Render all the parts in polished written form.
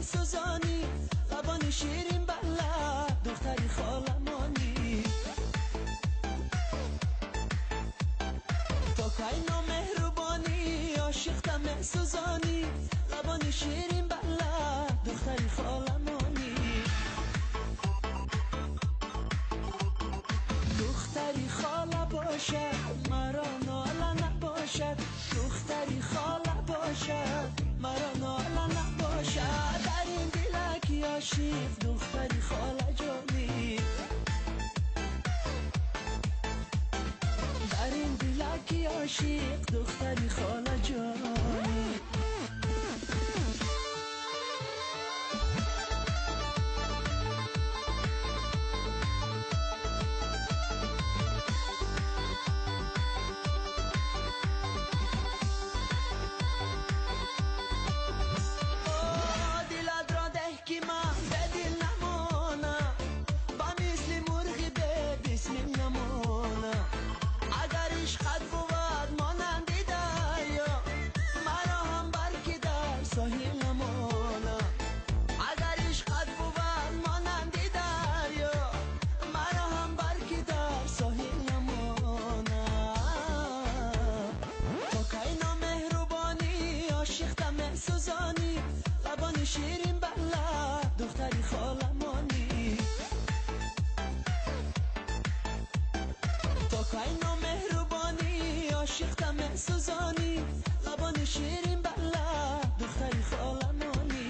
месӯзонӣ, лабони ширин бала духтари холамонӣ. То кай номеҳрубонӣ ошиқта месӯзонӣ, лабони ширин бала духтари холамонӣ. Духтари хола бошад маро нола набошад, духтари хола бошад маро нола набошад. Дар ин дилаки ошиқ духтари хола ҷонӣ, дар ин дилаки ошиқ духтари хола ҷонӣ. Сӯзонӣ, лабони ширин бала духтари холамонӣ. То кай номеҳрубонӣ ошиқта месӯзонӣ, лабони ширин бала духтари холамонӣ.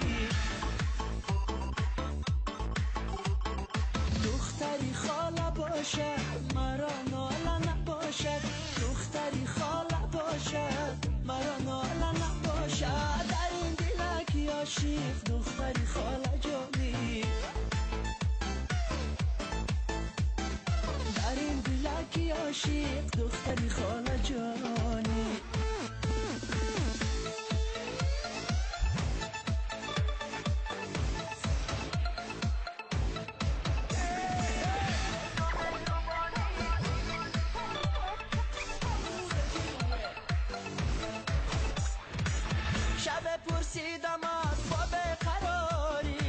Духтари хола бошад маро нола набошад, духтари хола бошад маро нола набошад. Дар ин дилаки ошиқ духтари хола ҷонӣ, дар ин дилаки ошиқ духтари хола ҷонӣ. Шаб пурсидамат бо беқарорӣ,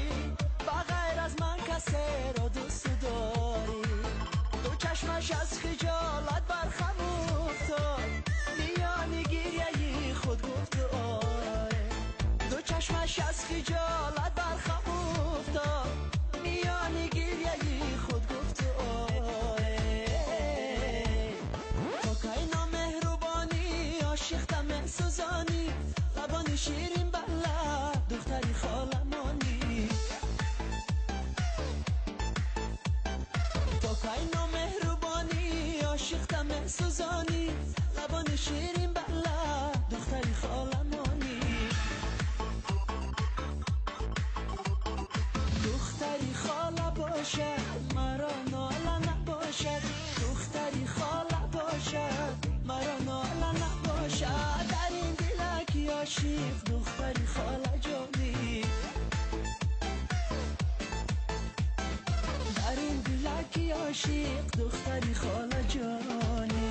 ба ғайр аз ман касеро дӯст дорӣ. Ду чашмаш аз хиҷолат бархам уфтод, миёни гиряи худ гуфт оре. Ду чашмаш аз хиҷолат бархам уфтод, миёни гиряи худ гуфт оре. То кай номеҳрубонӣ ошиқта месӯзонӣ, лабони ширин бала духтари холамонӣ. То кай номеҳрубонӣ ошиқта месӯзонӣ, лабони ширин бала духтари холамонӣ. Духтари хола бошад маро нола набошад, духтари хола бошад маро нола набошад. Дар ин дилаки ошиқ духтари хола ҷонӣ, дар ин дилаки ошиқ духтари хола ҷонӣ.